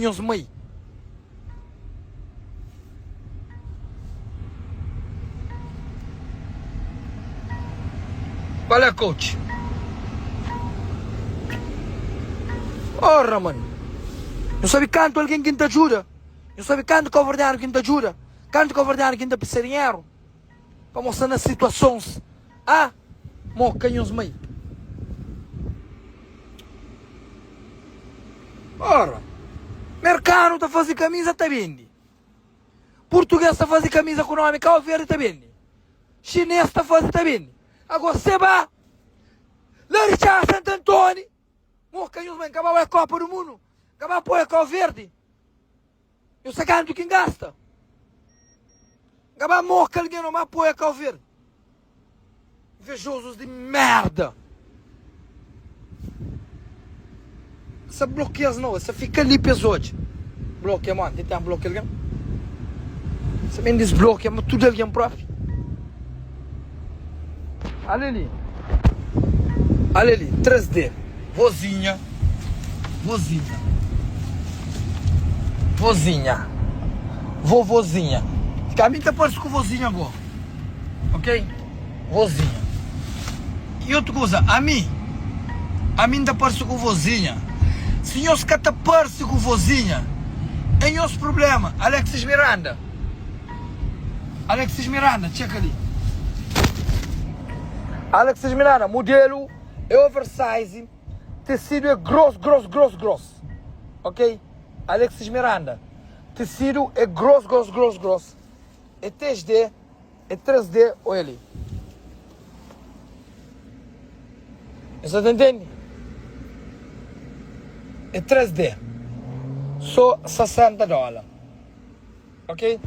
Nhos mai. Qual é coach? Ora mano. Nhu sabe kantu algen ki N ta djuda? Nhu sabe kantu kauverdianu ki N ta djuda? Kantu kauverdianu ki N ta pisa dinheru pa mostra na situasons? Ah! Moka nhos mai. Ora, merkanu ta faze kamiza ta bende. Purtuges ta faze kamiza ku nomi Kau Verdi ta bende. Xines ta faze ta bende. Agora se ba la di Txada Santu Antoni, moka nhos mai, N ka ba bai Kopa du Mundu, N ka ba apoia Kau Verdi. Nhos sa kantu ki N gasta? N ka ba moka algen no, ma apoia Kau Verdi. Invejosos di merda. Sa blokia-s no, sa fika li pa es odja. Blokia modi? Ten tempu blokia algen? Sa ben disblokia ma tudu algen propi. Ale li. Ale li, 3D. Vozinha, vozinha, vozinha, vovozinha. Ka mi ta parse ku vozinha go. Ok? Vozinha. E otu kuza, ami, ami N ta parse ku vozinha. Si nhos ka ta parse ku vozinha, é nhos prubléma. Alexis Miranda, Alexis Miranda, txeka li. Alexis Miranda, mudelu é oversize, tesidu é gros, gros, gros, gros. Ok? Alexis Miranda, tesidu é gros, gros, gros, gros. É 3D, é 3D, olha ali. Você tá entende? É 3D. Só 60 dólar. Ok?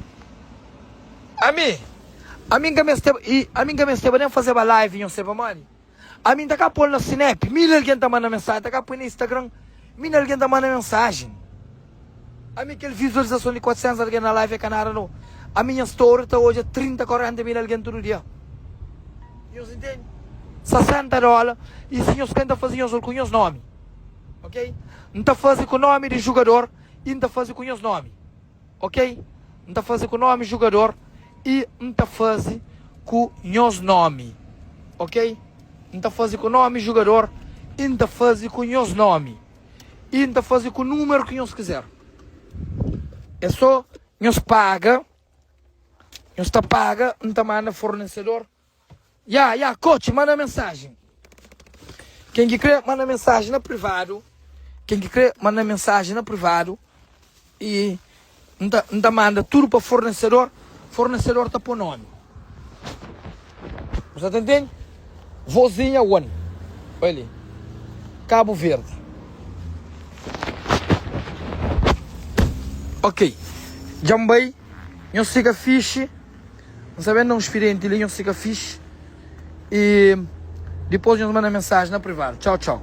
Ami, ami nka meste, i ami nka mesteba nem fazeba live nho seba mani. Ami nta ka pol na snap, mil algen ta manda mensagem, ta ka poi na Instagram, mil algen ta manda mensagem. Ami kel vizualizason di 400 algen na live é ka nada no. Ami nha story ta odja 30, 40 mil algen tudu dia. Nhos intende? 60 dola i si nhos kre nta faze nhos ol ku nhos nomi. Ok? Nta faze ku nomi di jugador i nta faze ku nhos nomi. Ok? Nta faze ku nomi jugador i nta faze ku nhos nomi. Ok? Nta faze ku nomi jugador i nta faze ku nhos nomi. I N ta faze ku númeru ki nhos kizer. É sô nhos paga, nhos ta paga, N ta manda fornesedor. Ya, ya, coach, manda mensajen. Ken ki krê, manda mensajen na privadu. Ken ki krê, manda mensajen na privadu. I N ta, N ta manda tudu pa fornesedor, fornesedor ta pô nomi. Bu sa ta ntende? Vozinha one. Oi li. Cabo Verde. Ok. Dja N bai. Nhos fika fixi. N sa ben da un spirienti li. Nhos fika fixi. I dipôs nhos manda mensaji na privadu. Txau, txau.